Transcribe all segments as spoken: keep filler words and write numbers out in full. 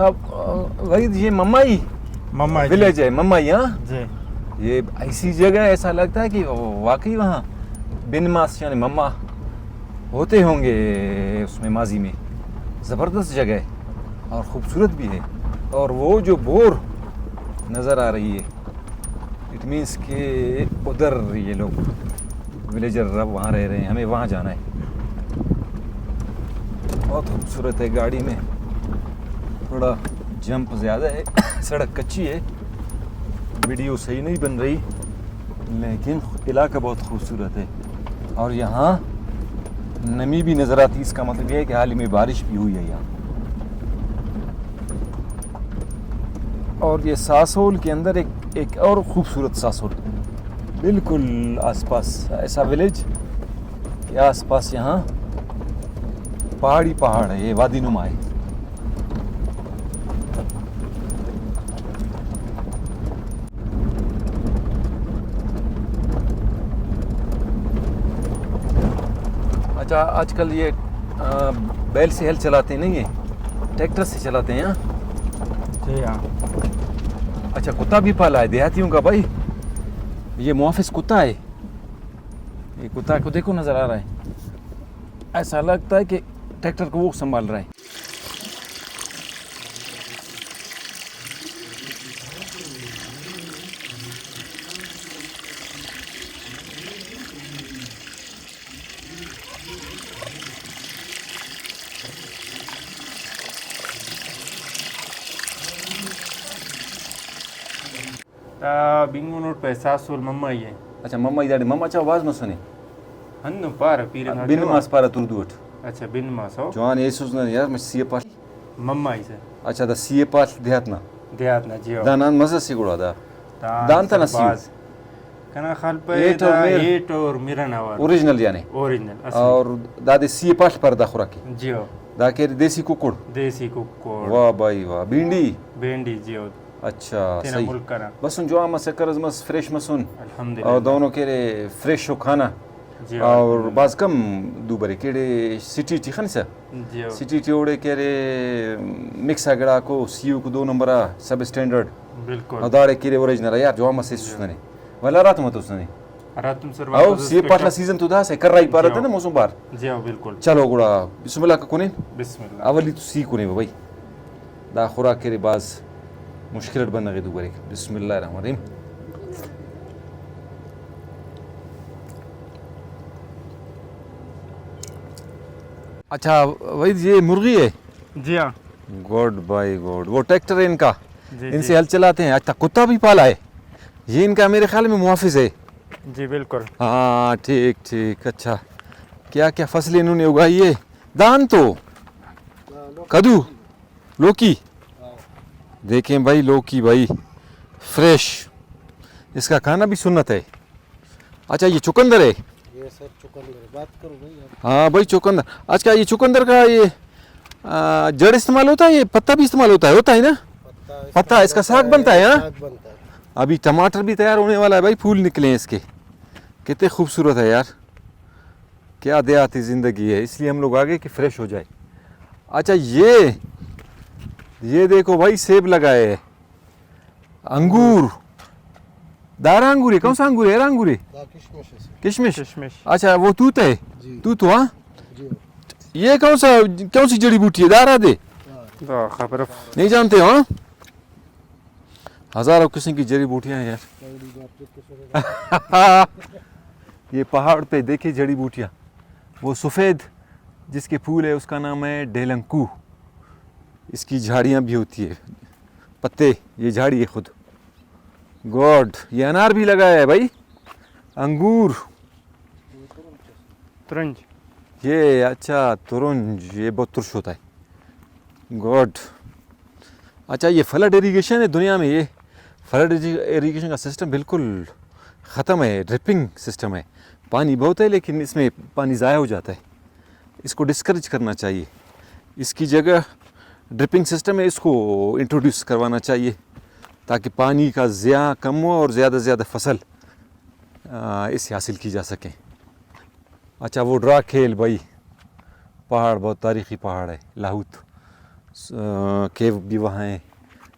اب، آ، وحید، یہ ممائی ممائی، جی۔ ولیج ہے، ممائی، ہاں؟ جی۔ یہ ایسی جگہ ہے، ایسا لگتا ہے کہ واقعی وہاں بن ماس یعنی مما ہوتے ہوں گے اس میں، ماضی میں۔ زبردست جگہ ہے اور خوبصورت بھی ہے۔ اور وہ جو بور نظر آ رہی ہے، اٹ مینس کہ ادھر یہ لوگ ولیجر اب وہاں رہ رہے ہیں، ہمیں وہاں جانا ہے۔ بہت خوبصورت ہے گاڑی میں، تھوڑا جمپ زیادہ ہے، سڑک کچی ہے، ویڈیو صحیح نہیں بن رہی، لیکن علاقہ بہت خوبصورت ہے۔ اور یہاں نمی بھی نظر آتی، اس کا مطلب یہ ہے کہ حال ہی میں بارش بھی ہوئی ہے یہاں۔ اور یہ ساسول کے اندر ایک، ایک اور خوبصورت ساسول، بالکل آس پاس ایسا ولیج کہ آس پاس یہاں پہاڑی پہاڑ ہے، یہ وادی نما ہے۔ اچھا، آج کل یہ، آ، بیل سے ہل چلاتے نہیں ہیں، ٹریکٹر سے چلاتے ہیں، ہاں؟ جی ہاں۔ اچھا، کتا بھی پالا ہے دیہاتیوں کا بھائی؟ یہ محافظ کتا ہے، یہ کتا کو دیکھو، نظر آ رہا ہے، ایسا لگتا ہے کہ ٹریکٹر کو وہ سنبھال رہا ہے۔ تا بنگُن اٹ پہ ساسول ممائی ءِ۔ اچھا، ممائی داڑے مما چا بھاز مسنے۔ ہندن پارہ پیرہ غاک بن ماس پارہ اردو اٹ۔ اچھا، بن ماس، ہو۔ جوان ایسوس ننے یار، مچ سی ءِ پاڷ۔ ممائی سر۔ اچھا، دا سی ءِ پاڷ دیہات نا۔ دیہات نا، جی ہو۔ دا نان مزہ سے گڑا دا۔ دان دان تا سر نا سی ءِ۔ بھاز۔ کنا خیال پہ ہیٹ اور دا میر۔ ہیٹ اور میر نا اوار۔ اوریجنل یعنی۔ اوریجنل، اصلی۔ اور دادے سی ءِ پاڷ پر دا خوراک ءِ۔ جی ہو۔ دا کہ دیسی ککڑ۔ دیسی ککڑ۔ واہ بھائی واہ، بھینڈی۔ بھینڈی، جی ہو۔ اچھا، تینا صحیح۔ ملک ئنا۔ بس جوان مسکرز مس، فریش مسن۔ الحمدللہ۔ اور دونوں کہ ارے فریش و کھانا۔ جی، اور الحمدللہ۔ بھاز کم دو برے کہ ارے سٹی ٹی خنسہ۔ جی۔ سٹی ٹی اوڑے کہ ارے مکس آ گڑاکو، سی ءِ کو دو نمبر آ، سب اسٹینڈرڈ۔ بالکل۔ اور داڑے کہ ارے اوریجنل آ یار، جوان مسے جی۔ سس ننے۔ ولا ہراتم تو اس ننے۔ ہراتم سر او، واپس سی ءِ پاٹ نا سیزن تو داسہ، کرائی پارہ جی۔ تہ نا موسم بار۔ جی ہو، بالکل۔ چلو گڑا بسم اللہ کنے۔ بسم اللہ۔ اولی تو سی کنے بھائی۔ دا خوراک کہ ارے بھاز مشکل اٹ بندغ ءِ دو بریک۔ بسم اللہ الرحمن الرحیم۔ اچھا وحید، یہ مرغی ہے؟ جی ہاں۔ گڈ بھائی گڈ۔ وہ ٹریکٹر ہے ان کا، جی، ان جی۔ سے ہل چلاتے ہیں۔ اچھا، کتا بھی پالا ہے؟ یہ ان کا میرے خیال میں محافظ ہے۔ جی بالکل۔ ہاں، ٹھیک ٹھیک۔ اچھا، کیا کیا فصلیں انہوں نے اگائی ہے؟ دان تو، کدو، لوکی۔ دیکھیں بھائی، لوکی بھائی، فریش۔ اس کا کھانا بھی سنت ہے۔ اچھا، یہ چقندر ہے؟ یہ سر چقندر ہے، بات کرو بھائی آپ۔ ہاں بھائی، چقندر۔ اچھا، یہ چقندر کا یہ، آ، جڑ استعمال ہوتا ہے، یہ پتا بھی استعمال ہوتا ہے؟ ہوتا ہے نا؟ پتا اس پتا، کا اس کا ساگ بنتا ہے، ہاں؟ ساگ بنتا ہے۔ ابھی ٹماٹر بھی تیار ہونے والا ہے بھائی، پھول نکلے ہیں اس کے۔ کتنے خوبصورت ہے یار۔ کیا دیہاتی زندگی ہے، اس لیے ہم لوگ آ گئے کہ فریش ہو جائے۔ اچھا، یہ، یہ دیکھو بھائی، سیب لگائے ہیں، انگور، دارا انگور ہے، کون سا انگور ہے؟ ایرا انگور ہے؟ دا کشمش ہے سر۔ کشمش؟ کشمش۔ اچھا، وہ توت ہے؟ جی۔ توت، ہاں؟ جی۔ یہ کون سا، کون سی جڑی بوٹی ہے؟ دارا دے؟ ہاں۔ دا خبر۔ نہیں جانتے ہو، ہاں؟ ہزاروں قسم کی جڑی بوٹیاں ہیں یار۔ یہ پہاڑ پہ دیکھیں جڑی بوٹیاں، وہ سفید جس کے پھول ہے، اس کا نام ہے ڈیلنکو۔ اس کی جھاڑیاں بھی ہوتی ہے، پتے، یہ جھاڑی ہے خود۔ گڈ، یہ انار بھی لگایا ہے بھائی، انگور۔ ترنج۔ یہ اچھا، ترنج، یہ بہت ترش ہوتا ہے۔ گڈ۔ اچھا، یہ فلڈ ایریگیشن ہے دنیا میں، یہ فلڈ ایریگیشن کا سسٹم بالکل ختم ہے، ڈرپنگ سسٹم ہے۔ پانی بہت ہے لیکن اس میں پانی ضائع ہو جاتا ہے، اس کو ڈسکریج کرنا چاہیے۔ اس کی جگہ ڈرپنگ سسٹم ہے، اس کو انٹروڈیوس کروانا چاہیے تاکہ پانی کا ضیاع کم ہو اور زیادہ سے زیادہ فصل، آ، اس سے حاصل کی جا سکیں۔ اچھا، وہ ڈرا کھیل بھائی، پہاڑ بہت تاریخی پہاڑ ہے، لاہوت۔ آ، کیو بھی وہاں ہیں،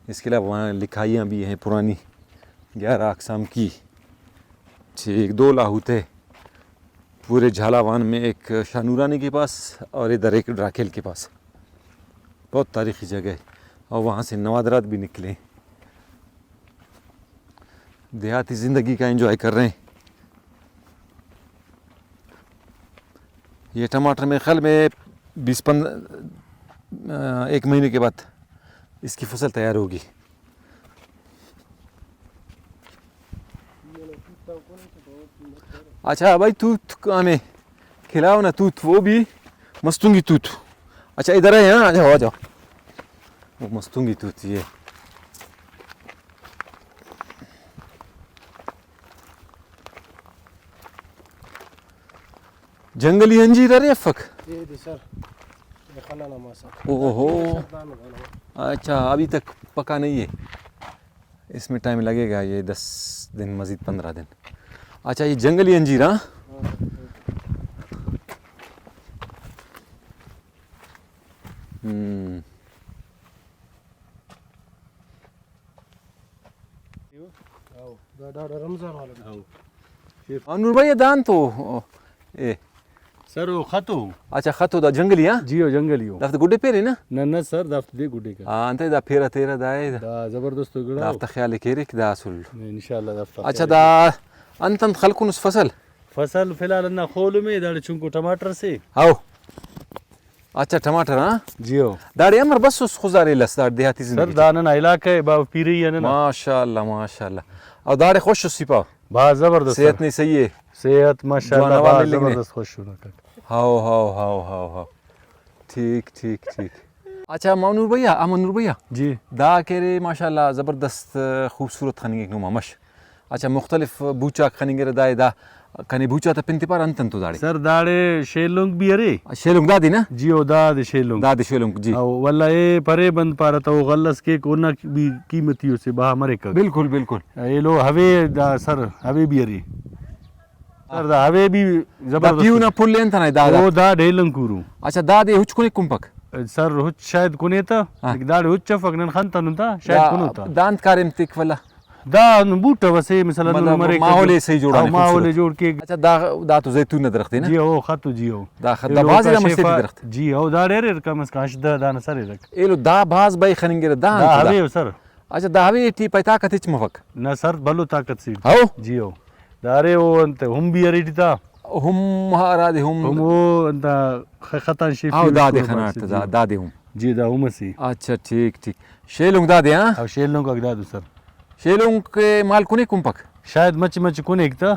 اس کے علاوہ وہاں لکھائیاں بھی ہیں پرانی، گیارہ اقسام کی۔ ٹھیک، دو لاہوت ہے، پورے جھالاوان میں، ایک شاہ نورانی کے پاس اور ادھر ایک ڈراکھیل کے پاس۔ بہت تاریخی جگہ ہے، اور وہاں سے نوادرات بھی نکلے۔ دیہاتی زندگی کا انجوائے کر رہے ہیں۔ یہ ٹماٹر میرے خیال میں بیس پندرہ، آ، ایک مہینے کے بعد اس کی فصل تیار ہوگی۔ اچھا بھائی، توت ہمیں کھلاؤ نا، توت، وہ بھی مستونگی توت۔ اچھا، ادھر ہے، ہاں، آ جاؤ، آ جاؤ۔ وہ مستونگی توت یہ۔ جنگلی انجیر ارے افک؟ اے دے سر، اے خنانا ماسا۔ اوہو۔ اچھا، ابھی تک پکا نہیں ہے، اس میں ٹائم لگے گا، یہ دس دن، مزید پندرہ دن۔ اچھا، یہ جنگلی انجیر، ہاں؟ ہم۔ او، دا، دا، دا رمضان والا۔ او۔ ہاں، نور بھائی، دان تو، اے۔ سر، او خطو۔ اچھا، خطو دا جنگلی، ہاں؟ جی، او جنگلی او۔ دافتے گڈے پیرے نا؟ نہ، نہ سر، دافتے دے گڈے کر۔ ہاں، انت دا پیرا تیرا دا اے دا۔ دا زبردست گڑا او۔ دافتا خیال کیرک دا اصل۔ انشاءاللہ دافتا اچھا، خیال دا انت انت خلکونس فصل؟ فصل فی الحال ہندا خولم ءِ، داڑے چنکو ٹماٹر سے۔ ہاؤ۔ اچھا، ٹماٹر، ہاں؟ جی ہو۔ داڑے امر بس اس خضدار ایلس داڑے دیہاتی سر، زندگی ٹی؟ دا ننا علاقہ ءِ، باوہ پیرئی آ ننا۔ ماشاءاللہ، ماشاءاللہ۔ او داڑے خوش اس ای پاو؟ بھاز زبردست صحت سر۔ نے صحیح ءِ؟ صحت ماشاءاللہ جوان حوال بھاز ملنگ نے؟ زبردست خوش انت۔ How, how, how, how, how. ٹھیک، ٹھیک، ٹھیک۔ اچھا، مامنور بھیا، امن نور بھیا۔ جی۔ دا کہ ارے ماشاءاللہ زبردست خوبصورت خننگک نما مش۔ اچھا، مختلف بوچاک خننگرہ، دا، دا کنے بوچا تا پن تے پارہ انت انت او داڑے؟ سر، داڑے شیلونک بھی ارے۔ شیلونک دادے نا؟ جی، او دادے شیلونک۔ دادے شیلونک، جی۔ او ولدا اے پرے بند پارہ تا، او غلس کیک، اونا بھی قیمتی اسے بہا مریکک۔ بالکل، بالکل۔ ایلو ہوے دا سر، ہوے بھی ارے۔ سر، دا ہوے بھی دا زبردست پیہنا ارے۔ پھل انت ئنا دا، دا۔ او دا ڈیلنکورو۔ اچھا، دادے ہچ کنے کنپک؟ سر، ہچ شاید کنے تا، ہاں۔ داڑے ہچ افک، نن خنتنن تا، شاید دا، کنو تا۔ دا انت کاریم تیک ولدا؟ دا ہندن بوٹہ اسے، مثلاً مطلب مریک ماحول ءِ صحیح جوڑانے، ہاں، ماحول ءِ خوبصورت۔ جوڑ کیک۔ اچھا، دا، دا تو زیتون نا درخت ءِ نا؟ جی ہو، خطو جی ہو۔ دا خط، دا ایلو بھاز اوکا ارے مست شیفا، درخت۔ جی ہو، داڑے اریر کم از کم ہشت دہ دانہ سر ارک۔ ایلو دا بھاز بئے خننگرہ، دا دا انت دا؟ ہوے او سر۔ اچھا، دا ہوے ٹی پائے طاقت ہچ مفک؟ نہ سر، بھلو طاقت سے۔ ہو؟ جی ہو۔ دا ارے او انت ہم بھی ارے ٹی تا۔ ہم ہرادے ہم۔ ہم او انت خ-، خطان شیفی ہاں، او دادے خناٹ تا، جی۔ دا، دادے ہم۔ جی، دا ہم اسے۔ اچھا، ٹھیک، ٹھیک۔ شیلونک دادے، ہاں؟ او شیلونک اک دادو سر۔ شیلونک مال کنے کنپک؟ شاید مچ مچ کنیک تا۔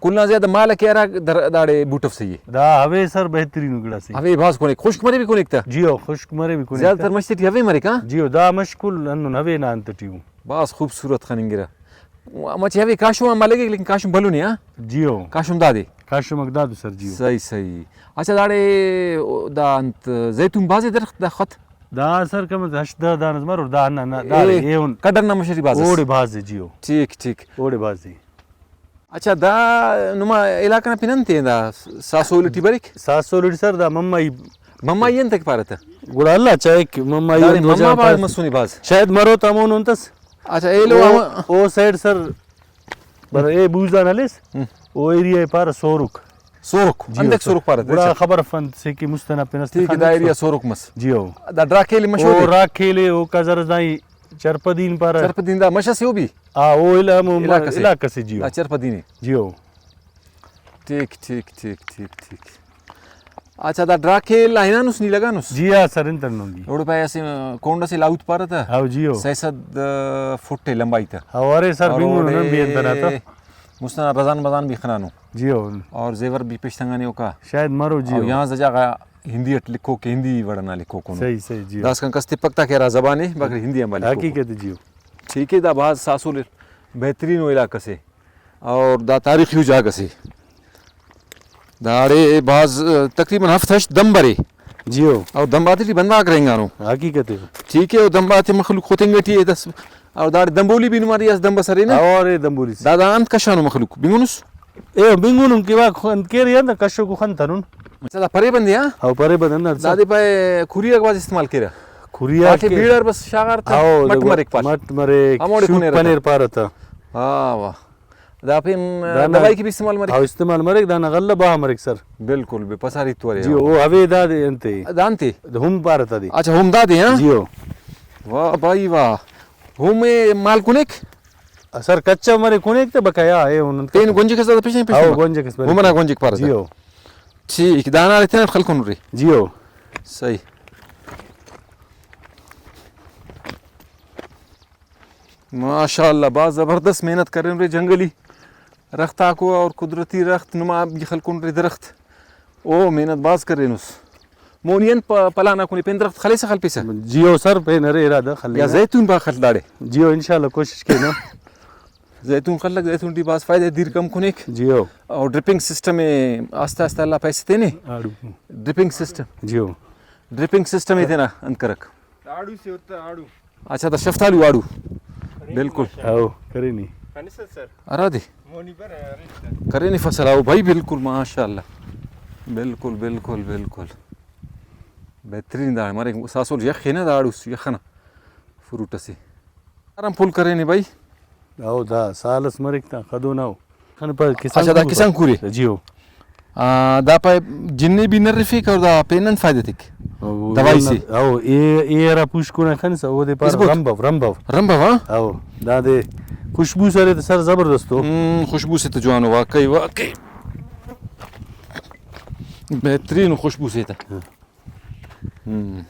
کل آن زیادہ مال کہ ہرا در-، داڑے بوٹف صحیح ءِ۔ دا ہوے سر بہترین گڑا سے۔ ہوے بھاز کنیک، خشک مرے بھی کنیک تا؟ جی ہو، خشک مرے بھی کنیک زیادہ تا۔ تر مش تیٹی ہوے مریک، ہاں؟ جی ہو، دا مش کل ہندن ہوے نا انت ٹی او۔ بھاز خوبصورت خننگرہ۔ مچہ ہوے کاشم آن مالگک، لیکن کاشم بھلو نے، ہاں؟ جی ہو۔ کاشم دادے؟ کاشم اک دادو سر، جی ہو۔ صحیح، صحیح۔ اچھا، داڑے او، دا انت زیتون بھازے درخت دا خط؟ دا سر کم از ہشت دہ دانہ مرور، دا ہندا، ہندا، داڑے اے ایہن۔ کڈر نا مشری بھاز ئس؟ اوڑے بھاز ءِ، جی ہو۔ ٹھیک، ٹھیک۔ اوڑے بھاز ءِ۔ اچھا، دا نما علاقہ نا پن انت ءِ؟ دا ساسول ٹی بریک؟ ساسول ٹی سر، دا ممائی۔ ممائی انت کہ پارہ تہ؟ گڑا اللہ چائک، ممائی داڑے ہم دو مما جان بھاز پاس۔ مسنے بھاز۔ شاید مرو تا مون انتس۔ اچھا، ایلو او، ہم او سائیڈ سر، بر-، اے بوزان ہلیس، ہم۔ او ایریا ءِ پارہ سورک۔ سورک؟ جی انتک ہو سر۔ سورک پارہ تہ؟ گڑا اچھا۔ خبر اف انت سے کہ مست ئنا پن اس ٹھیک ءِ، دا تخانوک ایریا سر۔ سورک مس۔ جی ہو۔ دا ڈراکھیل مشہور او ءِ؟ راکھیل ءِ، اوکا زرزائی چرپدین پارہ۔ چرپدین دا مش ئسے او بھی؟ آ، او علا-، ہمو علاقہ سے؟ علاقہ سے، جی ہو۔ دا چرپدین ءِ؟ جی ہو۔ ٹھیک، ٹھیک، ٹھیک، ٹھیک، ٹھیک۔ اچھا، دا ڈراکھیل آ ہنانس نی لگانس؟ جی ہاں سر، انت ہندن دی۔ اوڑے پائے اسہ کونڈ ئسے لاہوت پارہ تہ؟ ہاؤ جی ہو۔ سئے سد فٹ ءِ لمبائی تہ۔ ہاؤ، ارے سر، اور بنگنو نن بھی انت ئنا تہ۔ مست ئنا رزان مزان بھی خنانو۔ جی ہو۔ اور زیور بھی پیش تنگانے اوکا۔ شاید مرو جی اور ہو۔ یہاں سے جاگہ ہندی اٹ لکھوک، ہندی وڑ ئنا لکھوک انو۔ صحیح، صحیح، جی ہو۔ داسکان کس تپک تا کہ ہرا زبان ءِ، مگر ہندی آنبار لکھوک۔ حقیقت جی ہو۔ ٹھیک ءِ، دا بھاز ساسول بہترین و علاقہ سے۔ اور دا تاریخی جاگہ سے۔ داڑے بھاز، تقریباً ہفت ہشت دمب ارے۔ جی ہو۔ اور دمب آتے ٹی بندغاک رہینگانو۔ حقیقت ءِ۔ ٹھیک ءِ، اور دمب آتے مخلوق خوتنگ ٹی ءِ دس، اور داڑے دمبولی بھی نماری اس دمب ئس ارے نا؟ اور اے دمبولی سے۔ دا، دا انت کشانو مخلوق، بنگنس؟ اے بنگنن کہ وا خن-، کیرے انت کشوکو خنتنن۔ اچھا، دا پرے بندے، ہاں؟ او پرے بند ہندا سا۔ دادے پائے کھوری آک بھاز استعمال کیرہ۔ کھریاک پاٹے کہ بیڑ ار بس شاغار تہ ہاؤ، مٹ دگہ مریک پاٹ۔ مٹ مریک، ہموڑے شوک کنیر تہ۔ پنیر پارہ تہ۔ ہاں واہ۔ دا پین دانا دوائی کہ بھی استعمال مریک؟ ہاؤ، استعمال مریک، دانا غلہ بہا مریک سر۔ بالکل، بے پساری تو ارے۔ جی، او ہوے دادے انتے۔ دانتے؟ ہم پارہ تہ دے۔ اچھا، ہم دادے، ہاں؟ جی ہو۔ واہ بھائی واہ۔ ہم اے مال کنیک؟ سر کچا مرے کنیک تہ بقایا اے ہن انت۔ تین گونجک اس دادا پیشن پیش ہاؤ، ما؟ گونجک اس مرے۔ ہم نا گونجک پارہ تہ۔ جی ہو۔ ٹھیک، دانا ارے تینا خلکن ارے۔ جی ہو۔ صحیح۔ ماشاءاللہ، بھاز زبردست محنت کرینرے جنگلی درخت آکو اور قدرتی درخت نما بھی خلکن رے درخت۔ او محنت بھاز کرینس۔ مونی انت پ-، پلان آکو نے پین درخت خلیسہ خلپیسہ؟ جیو سر، پین ارے ارادہ خلینا۔ یا زیتون باغ خل داڑے؟ جیو، انشاءاللہ کوشش کینہ۔ زیتون خلک، زیتون ٹی بھاز فائدہ، دیر کم کنیک۔ جیو۔ اور ڈرپنگ سسٹم اے آستہ آستہ اللہ پیسہ تینے۔ آڑو۔ Dripping system. جیو۔ ڈرپنگ سسٹم اے تینا انت کرک؟ آڑو سے ہوتا، آڑو۔ اچھا، دا شفتالو آڑو۔ بالکل۔ او، کرینی۔ کنسہ سر۔ ہرادے؟ مونی پر ہے، ارے سر۔ کرینی فصل، او بھائی، بالکل، ماشاءاللہ۔ بالکل، بالکل، بالکل۔ بہترین دا، ہمارے ساسول یخ ہے نا، دا آڑو یخ نا فروٹ اسے۔ آرام پول کرینے بھائی۔ او دا سال اس مریک تا خدو ناو۔ خن پا کسان اچھا، دا کورو کسان تا۔ کورے؟ جی ہو۔ آ، دا پائے جنے بھی نرفیک اور دا پین انت فائدہ تیک؟ او، دوائی اے سے؟ نر-، او، اے، اے ہرا پوشکنا خنسا، اودے پارہ اس بوت؟ رمبو، رمبو۔ رمبو، ہاں؟ او، دادے خوشبو سرے تو سر زبردست ہو۔ ہم، خوشبو سے تو جوانو، واقعی، واقعی۔ بہترین خوشبو سے تا۔ ہاں۔ ہم۔